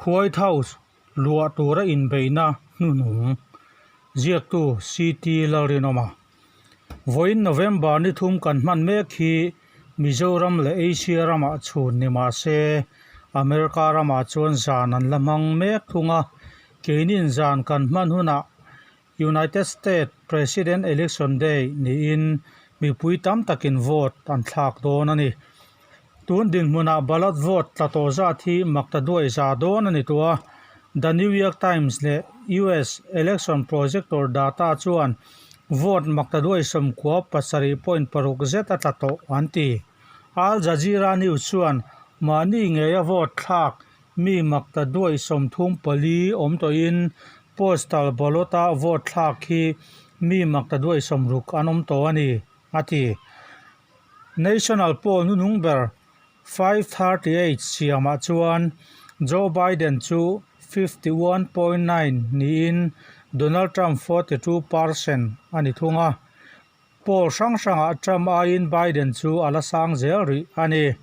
White House luah tura inbeihna hnuhnung ziaktu CT Lalrinawma. Vawiin November ni thum kan hman mek hi Mizoram leh Asia ramah chhun ni mah se America ramah chuan zan an la hmang mek thung a, keinin zan kan hman hunah United States President Election Day niin mipui tam takin vote an thlak dawn a ni. Tun dinhmunah ballot vote tla tawh zat hi makta duai za dawn a ni tawh a, The New York Times leh US Election Projector data chuan vote makta duai 97.6 zet a tla tawh an ti. Al Jazeera News chuan mahni ngeia vote thlak Mi makta duai 34 awm tawhin postal ballot-a vote thlak hi mi makta duai 60 an awm tawh a ni, a ti. National poll hnunung ber 538 siamah chuan Joe Biden chu 51.9 niin Donald Trump 42 percent a ni thung a. Poll hrang hrangah Trump aiin Biden chu a la sang zel rih a ni.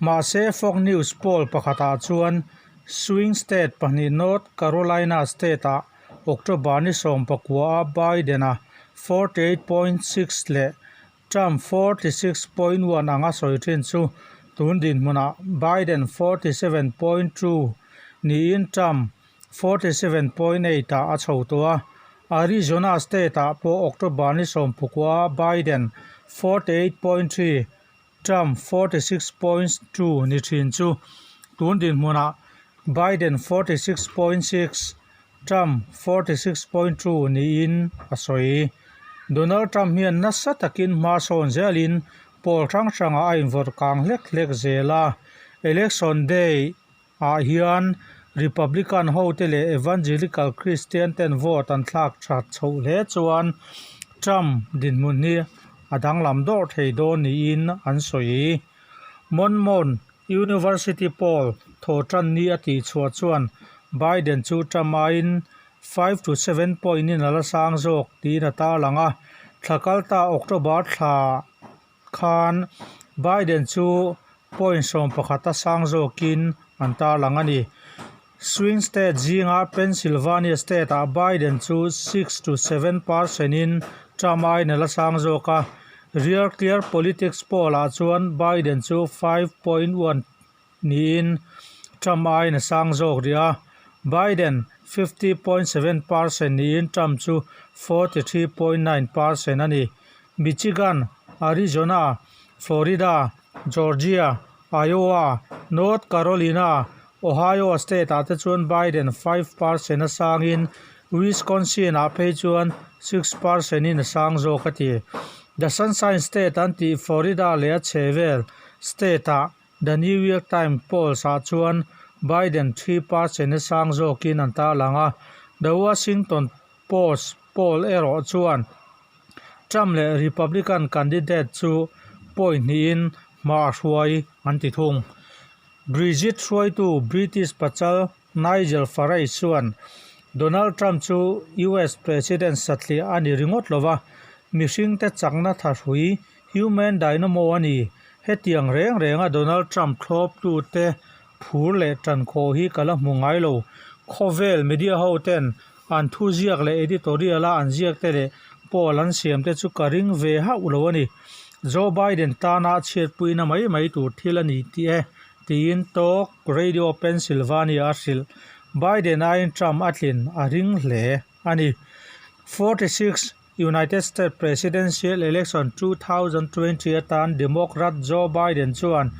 Mahse, Fox News poll pakhatah chuan swing state pahnih North Carolina state-ah October ni 19-a Biden-a 48.6 leh Trump 46.1 anga sawi thin chu tun dinhmunah Biden 47.2 niin Trump 47.8 ah a chho tawh a. Arizona state-ah pawh October ni 19-a Biden 48.3 Trump 46.2 ni thin chu tun dinhmunah Biden 46.6, Trump 46.2 niin a sawi. Donald Trump hian nasa takin hma sawn zelin pawl hrang hrangah a invawrh kang hlek hlek zel a, Election Day ah hian Republican hote leh Evangelical Christian ten vote an thlak that chhoh hle chuan Trump dinhmun hi a danglam dawrh thei dawn niin an sawi. Monmouth University poll thaw tan ni a tih chhuah chuan Biden chu Trump aiin 5 to 7 point in a la sang zawk tiin a tarlang a, thla kalta October thla khan Biden chu point 11 a sang zawkin an tarlang a ni. Swing state zinga Pennsylvania state ah Biden chu 6 to 7 percent in Trump aiin a la sang zawk a, Real Clear Politics poll ah chuan Biden chu 5.1 niin Trump aiin a sang zawk rih a, Biden 50.7 percent niin Trump chu 43.9 percent a ni. Michigan, Arizona, Florida, Georgia, Iowa, North Carolina, Ohio state ah te chuan Biden 5 percent a sangin Wisconsin ah phei chuan 6 percent in a sang zawk a ti. The Sunshine State an tih Florida leh a chhehvel state ah The New York Times polls ah chuan Biden 3 percent a sang zawkin an tarlang a, The Washington Post poll erawh chuan Trump leh Republican candidate chu point hnihin hma a hruai an ti thung. Brexit hruaitu British pachal Nigel Farage chuan Donald Trump chu US President satliah a ni ringawt lova, mihringte chakna thahrui, human dynamo, a ni. Hetiang reng renga Donald Trump thlawptute phur leh tankhawh hi ka la hmu ngai lo. Khawvel media hoten an thu ziak leh editorial a an ziak te leh poll an siam te chu ka ring ve hauh lo a ni. Joe Biden tana chhiatpuina mai mai tur thil a ni tih e, tiin Talk Radio Pennsylvania a hrilh. Biden aiin Trump a tlin a ring hle a ni. 46 United States Presidential Election 2020 atan Democrat Joe Biden chuan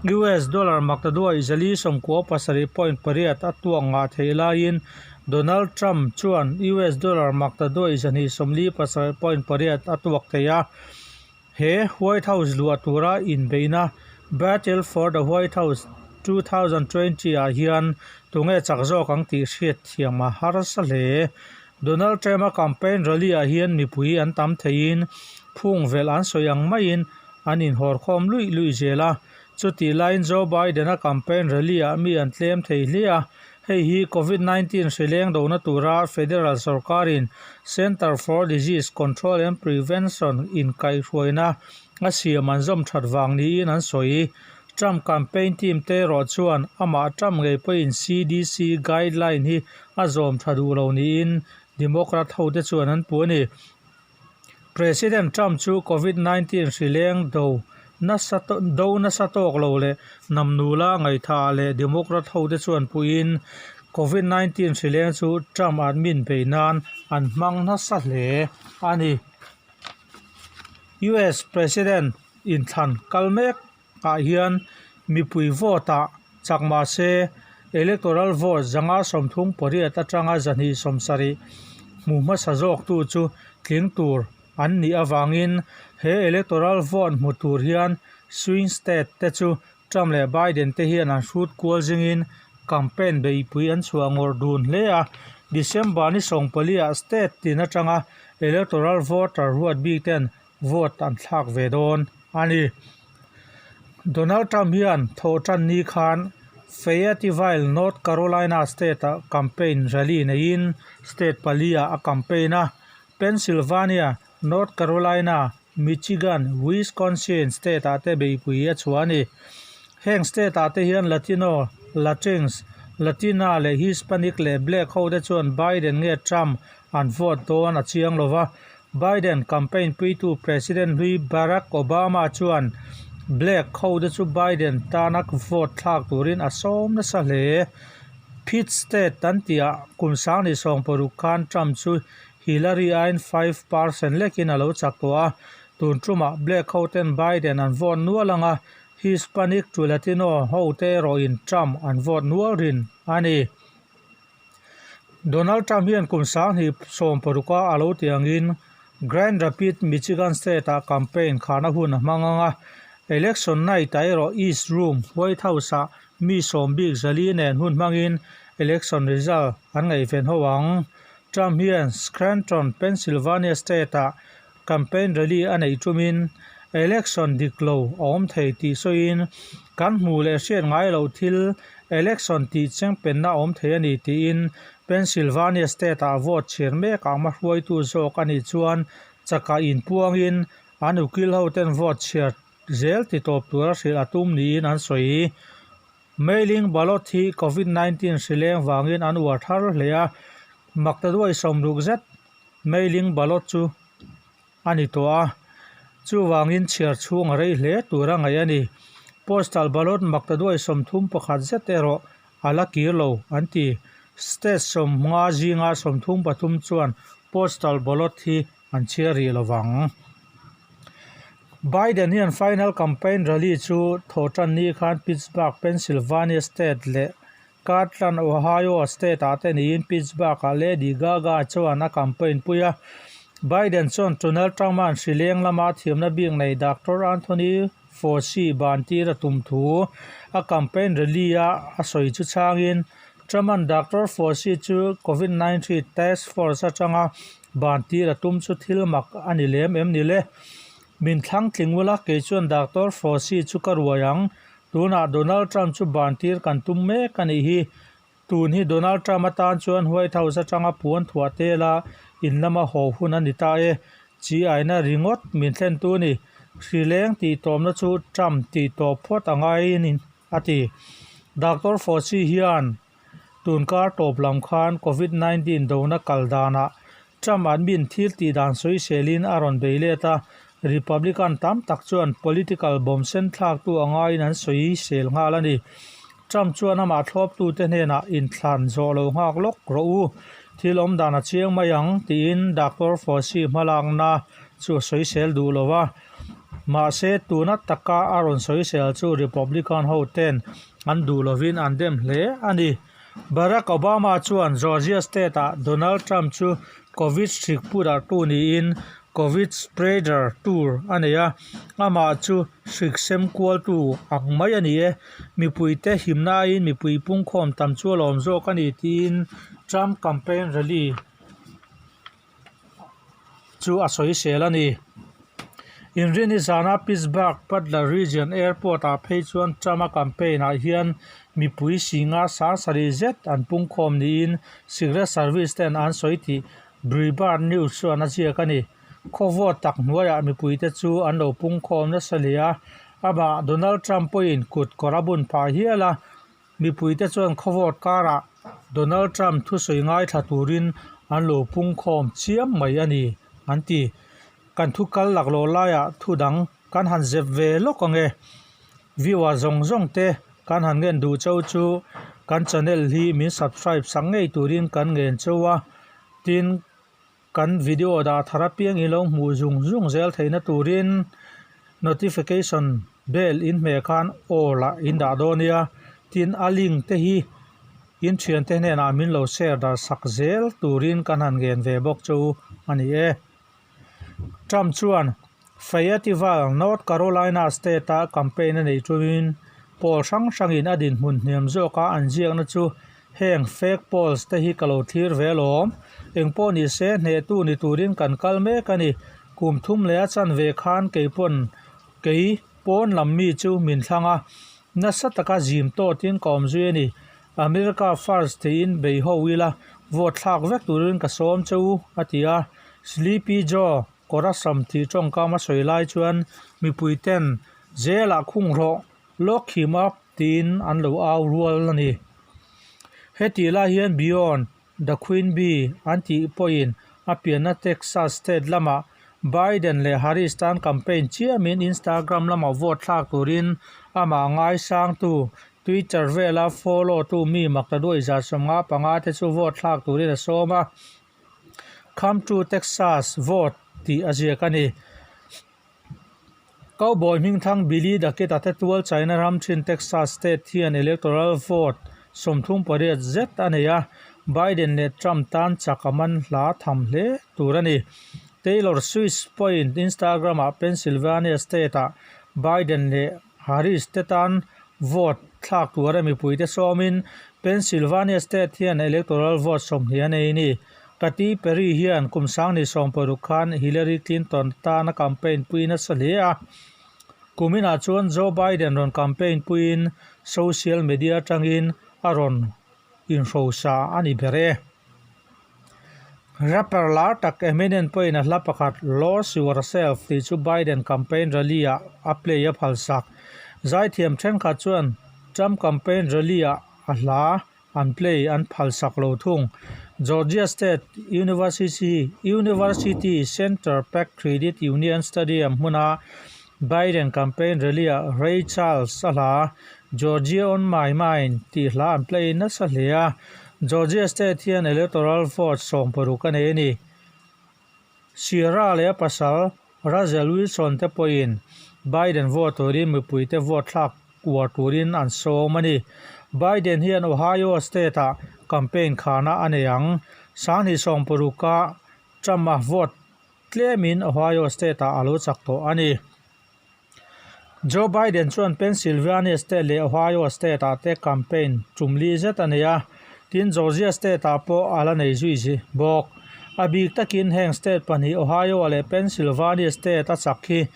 US dollar maktaduai 497.8 a tuak ngah theih laiin Donald Trump chuan US dollar maktaduai 147.8 a tuak thei a. He White House luah tura inbeihna Battle for the White House 2020 ah hian tunge chak zawk ang tih hriat thiam a harsa hle. Donald Trump-a campaign rally ah hian mipui an tam theiin phung velh an sawi ang maiin an inhawrkhawm luih luih zel a. Chutih laiin Joe Biden-a campaign rally-ah mi an tlem thei hle a, hei hi Covid 19 hri leng dona tura federal sorkarin Center for Disease Control and Prevention inkaihhruaina a siam an zawm that vang niin an sawi. Trump campaign team te erawh chuan amah Trump ngei pawhin CDC guideline hi a zawm tha duh lo niin Democrat hote chuan an puh a ni. President Trump chu Covid 19 hri leng do nasa do nasa tawk lo leh namnula ngaihthah leh Democrat hote chuan puhin Covid 19 hri leng chu Trump admin beih nan an hmang nasa hle a ni. US President inthlan kal mek ah hian mipui vote ah chak mah se electoral vote 538 atanga 270 hmu hmasa zawk tu chu tling tur an nih avangin he electoral vote hmu tur hian swing state te chu Trump leh Biden te hian an hrut kual zingin campaign beihpui an chhuah ngawrh dun hle a, December ni 14 ah state tin atanga electoral voter ruat bik ten vote an thlak ve dawn a ni. Donald Trump hian thawhtan ni khan Fayetteville, North Carolina state-ah campaign rally neiin state pali-ah a campaign a, Pennsylvania, North Carolina, Michigan, Wisconsin state-ah te beihpui a chhuah a ni. Heng state-ah te hian Latino, Latinx, Latina leh Hispanic leh Black ho te chuan Biden nge Trump an vote dawn a chiang lo va, Biden campaign puitu President hlui Barack Obama chuan Black ho te chu Biden tana vote thlak turin a sawm nasa hle. Pitt State an tihah kum 2016 khan Trump chu Hillary aiin 5% lekin a lo chak tawh a, tun tumah Black ho ten Biden an vote nual anga Hispanic to Latino ho te erawhin Trump an vote nual rin a ni. Donald Trump hian kum 2016 a lo tih angin Grand Rapids, Michigan state-ah campaign khahna hun a hmang ang a, election night-ah erawh East Room, White House-ah mi sawm bik 400 nen hun hmangin election result an ngaihven ho ang. Trump hian Scranton, Pennsylvania state-ah campaign rally a neih tumin election dik lo a awm thei tih sawiin, Kan hmuh leh hriat ngai loh thil election tih chengpenna a awm thei a ni tiin Pennsylvania state-ah vote chhiar mek ang hmahruaitu zawk a nih chuan chakah inpuangin an ukil hoten vote chhiar zel titawp tura hrilh a tum niin an sawi. Mailing ballot hi Covid 19 hri leng vangin an uar thar hle a, maktaduai 60 zet mailing ballot chu a ni tawh a, chuvangin chhiar chhung a rei hle tur a ngaih a ni. Postal ballot maktaduai 31 zet erawh a la kir lo an ti. State 50 zinga 33 chuan postal ballot hi an chhiar rih lo vang. Biden hian final campaign rally chu thawhtan ni khan Pittsburgh, Pennsylvania state leh Kirtland, Ohio state-ah te niin Pittsburgh-ah Lady Gaga chuan a campaign pui a. Biden chuan Donald Trump-a'n hri leng lama thiamna bik nei Doctor Anthony Fauci ban tir a tum thu a campaign rally-a a sawi chu chhangin Trump-a'n Doctor Fauci chu Covid 19 task force atanga ban tir a tum chu thil mak a ni lem em ni le? Min thlang tling ula kei chuan Doctor Fauci chu ka ruai ang. Tunah Donald Trump chu ban tir kan tum mek a nih hi. Tun hi Donald Trump atan chuan White House atanga puan thuah tela in lama haw hun a ni ta e. Chi aina ringawt min thlentu a ni. Hri leng tih tawmna chu Trump tih tawp phawt a ngai a ti. Doctor Fauci hian Tunkar tawp lam khan Covid 19 dona kal danah Trump an min thil tih dan sawiselin a rawn bei let a, Republican tam tak chuan political bomb sen thlaktu a ngaiin an sawisel nghal a ni. Trump chuan amah thlawptute hnenah inthlan zawh lo nghak lawk rawh u, thil awm dan a chiang mai ang tiin Doctor Fauci hmalakna chu a sawisel duh lo a. Mahse tuna taka a rawn sawisel chu Republican hoten an duh lovin an dem hle a ni. Barack Obama chuan Georgia state-ah Donald Trump chu Covid hrik pu darhtu niin Covid spreader tur a nei a, amah chu hrik sem kualtu ang mai a ni e. Mipuite himna aiin mipui pungkhawm tam chu a lawm zawk a ni tiin Trump campaign rally chu a sawisel a ni. Inrinni zana Pittsburgh Butler Region Airport-ah phei chuan Trump-a campaign-ah hian mipui singa sangsarih zet an pungkhawm niin Secret Service ten an sawi tih Breitbart News chuan a ziak a ni. Khawvawt tak hnuaiah mipuite chu an lo pungkhawm nasa hle a, amah Donald Trump pawhin kut kawr a bun phah hial a, mipuite chuan khawvawt karah Donald Trump thusawi ngaithla turin an lo pungkhawm chiam mai a ni, an ti. Kan thu kal laklawh laiah thu dang kan han zep ve lawk ang e. Viewer zawng zawng te kan han ngen duh chauh chu kan channel hi min subscribe sak ngei turin kan ngen chauh a, tin kan video dah thar apiang i lo hmuh zung zung zel theihna turin notification bell in hmeh khan all ah in dah dawn nia, tin a link te hi in thiante hnenah min lo share dar sak zel turin kan han ngen ve bawk chu a ni e. Trump chuan Fayetteville, North Carolina state-a campaign a neih tumin poll hrang hrangin a dinhmun hniam zawka an ziakna chu heng fake polls te hi ka lo thlir ve alawm. Engpawh ni se hnehtu ni turin kan kal mek a ni. Kum thum leh a chanve khan kei pawn kei pawn lam mi chu min thlang a, nasa taka zim tawtin ka awm zui a ni. America first tiin bei ho ila vote thlak vek turin ka sawm che u, a ti a. Sleepy Joe kawra sam tih tawngkam a sawi lai chuan mipui ten zelah khung rawh, lock him up tiin an lo au rual a ni. Hetih lai hian Beyond the Queen Bee an tih pawhin a pianna Texas state lamah Biden leh Harris tan campaign chiamin Instagram lamah vote thlak turin amah ngaisangtu Twitter vela follow tu mi maktaduai 155 te chu vote thlak turin a sawm a, Come to Texas vote tih a ziak a ni. Cowboy hmingthang Billy the Kid a te tual China ram thin Texas state hian electoral vote 38 zet a nei a, Biden leh Trump tan chak a man hla tham hle tur a ni. Taylor Swift pawhin Instagram-ah Pennsylvania state-ah Biden leh Harris te tan vote thlak tura mipuite sawmin Pennsylvania state hian electoral vote 20 a nei a ni. Katy Perry hian kum sangni 60 khan Hillary Clinton tana campaign pui nasa hle a. Kuminah chuan Joe Biden rawn campaign puiin social media atangin a rawn inhrosa a ni ber e. Rapper lar tak Eminem pawhin a hla pakhat Lose Yourself tih chu Biden campaign rally-ah a play a phalsak. Zaithiam thenkhat chuan Trump campaign rally-ah a hla an play an phalsak lo thung. Georgia State University University Center Pack Credit Union Stadium hmuna Biden campaign rally-ah Ray Charles a hla Georgia on my mind tih hla an play nasa hle a. Georgia State hian electoral vote 60 a nei a ni. Sierra leh a pasal Russell Wilson te pawhin Biden vote turin mipuite vote thlak uar turin an sawm a ni. Biden hian Ohio State-ah campaign khana a nei ang. 2060-a Trump-a vote tlemin Ohio State-ah a lo chak tawh a ni. Joe Biden chuan Pennsylvania State leh Ohio State-ah te campaign tum li zet a nei a, tin Georgia State-ah pawh a la nei zui zi bawk. A bik takin heng state pahnih Ohio leh Pennsylvania State a chak hi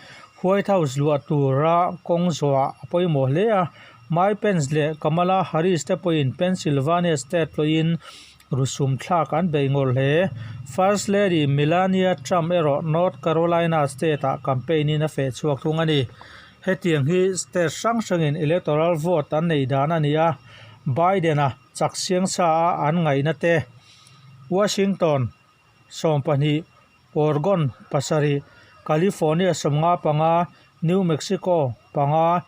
White House luah tura kawng zawhah a pawimawh hle a, Mike Pence leh Kamala Harris te pawhin Pennsylvania State tlawhin Rusum thlak an beih ngawr hle. First Lady Melania Trump erawh North Carolina state-ah campaign-in a feh chhuak thung a ni. Hetiang hi state hrang hrangin electoral vote an neih dan a ni a, Biden-a chak siangsa a an ngaihna te, Washington 12, Oregon pasarih, California 55, New Mexico panga,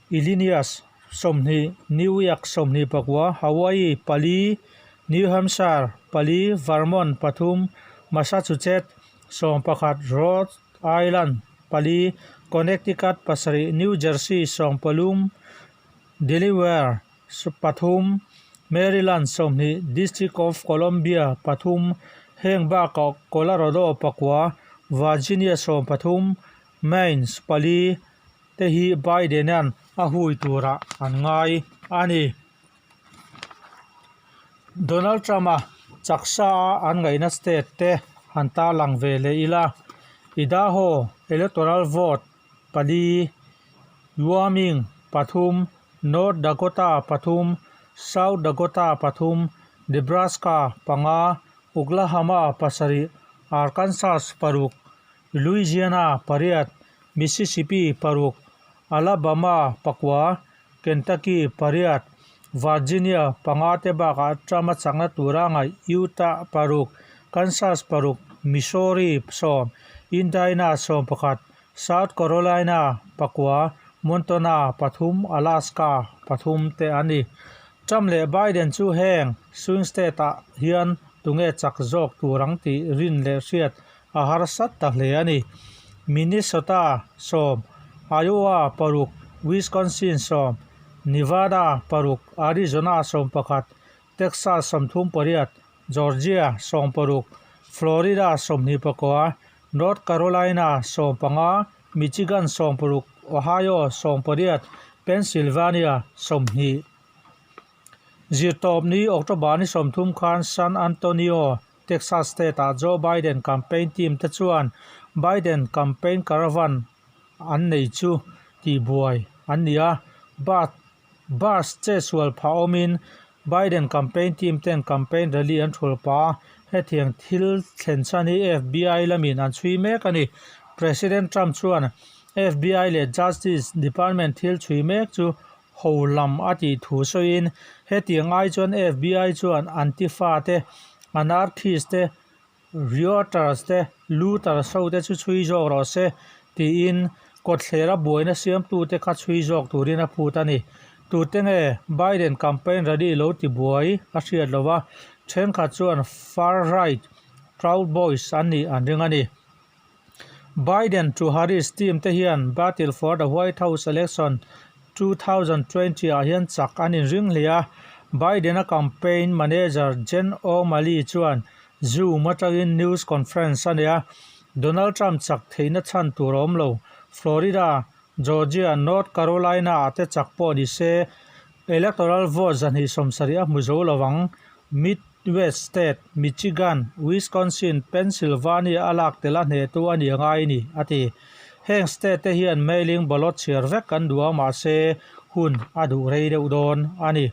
Illinois 20, New York 24, Hawaii pali, New Hampshire pali, Vermont pathum, Massachusetts 11, Rhode Island pali, Connecticut pasarih, New Jersey 15, Delaware pathum, Maryland 20, District of Columbia pathum, heng bakah Colorado pakua, Virginia 13, Maine pali, te hi Biden-a'n a hui turah an ngai a ni. Donald Trump-a chaksa a an ngaihna state te han tarlang ve leh ila. Idaho electoral vote pali, Wyoming pathum, North Dakota pathum, South Dakota pathum, Nebraska panga, Oklahoma pasarih, Arkansas paruk, Louisiana pariat, Mississippi paruk, Alabama pakua, Kentucky pariat, Virginia panga te bakah Trump a chakna tura ngaih Utah paruk, Kansas paruk, Missouri sawm, Indiana 11, South Carolina pakua, Montana pathum, Alaska pathum te an ni. Trump leh Biden chu heng swing state ah hian tunge chak zawk tur ang tih rin leh hriat a harsat ta hle a ni. Minnesota sawm, Iowa paruk, Wisconsin sawm, Nevada paruk, Arizona 11, Texas 38, Georgia 16, Florida 24, North Carolina 15, Michigan 16, Ohio 18, Pennsylvania 20. Zirtawpni October ni 30 khan San Antonio, Texas State-ah Joe Biden campaign team te chuan Biden campaign caravan an nei chu tihbuai an ni a, bus che sual phah awmin Biden campaign team ten campaign rally an thul pah a, hetiang thil thlen chhan hi FBI lamin an chhui mek a ni. President Trump chuan FBI leh Justice Department thil chhui mek chu ho lam a tih thu sawiin, hetiang ai chuan FBI chuan Antifa te, Anarchist te, Rioters te, Looters ho te chu chhui zawk rawh se tiin kawtthlera buaina siamtute kha chhui zawk turin a phut a ni. Tute nge Biden campaign rally lo ti buai a hriat lo va, thenkhat chuan far-right Proud Boys an nih an ring a ni. Biden to Harris team te hian battle for the White House election 2020 ah hian chak an inring hle a, Biden-a campaign manager Jen O'Malley chuan Zoom atangin news conference a nei a, Donald Trump chak theihna chhan tur a awm lo, Florida, Georgia, North Carolina ah te chak pawh ni se electoral vote 270 a hmu zo lo ang. Midwest state Michigan, Wisconsin, Pennsylvania a lak tel a hnehtu a ni a ngai ni, a ti. Heng state te hian mailing ballot chhiar vek an duh a mahse hun a duh rei deuh dawn a ni.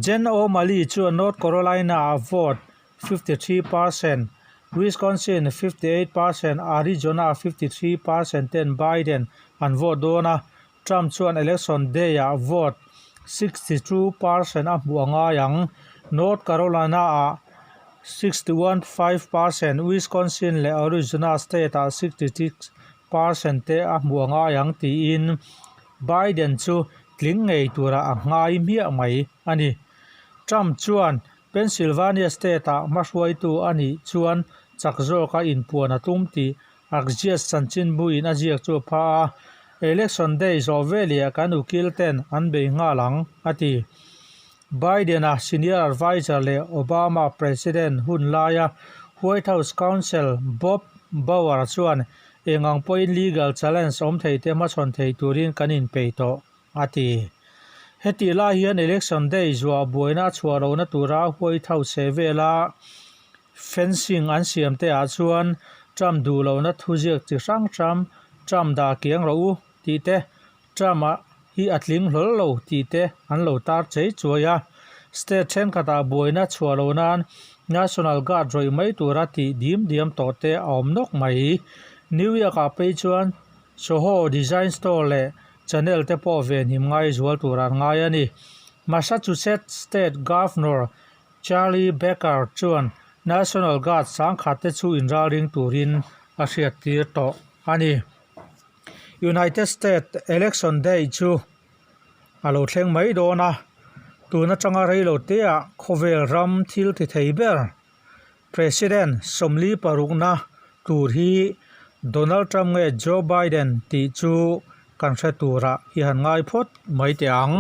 Jen O'Malley chuan North Carolina ah vote 53%, Wisconsin 58%, Arizona 53% ten Biden an vote dawn a, Trump chuan election day-ah vote 62% a hmuh a ngai ang. North Carolina-ah 61.5%, Wisconsin leh Arizona state-ah 66% te a hmuh a ngai ang tiin Biden chu tling ngei tura a ngai hmiah mai a ni. Trump chuan Pennsylvania state-ah hmahruaitu a nih chuan chak zawka inpuan a tum tih Axios chanchinbuin a ziak chu a pha a, Election Day zawh veleh kan ukil ten an bei nghal ang, a ti. Biden-a senior adviser leh Obama president hun laia White House counsel Bob Bauer chuan eng ang pawhin legal challenge awm thei te hmachhawn thei turin kan inpeih tawh, a ti. Hetih lai hian Election Day zuah buaina a chhuah lohna tura White House chhe vela fencing an siam te ah chuan Trump duh lohna thuziak chi hrang hrang Trump dah kiang rawh u tih te, Trump a hi a tling hlawl lo tih te an lo tar chei chuai a. State thenkhatah buaina chhuah loh nan National Guard rawih mai tura tih dim diam tawh te a awm nawk mai. New York ah phei chuan Soho Design Store leh Chanel te pawh venhim ngai zual tur an ngai a ni. Massachusetts State Governor Charlie Baker chuan National Guard sangkhat te chu inralring turin a hriattir tawh a ni. United States Election Day chu a lo thleng mai dawn a, tun atanga reilo teah khawvel ram thil ti thei ber President 46na tur hi Donald Trump nge Joe Biden tih chu kan hre turah i han ngai phawt mai teh ang.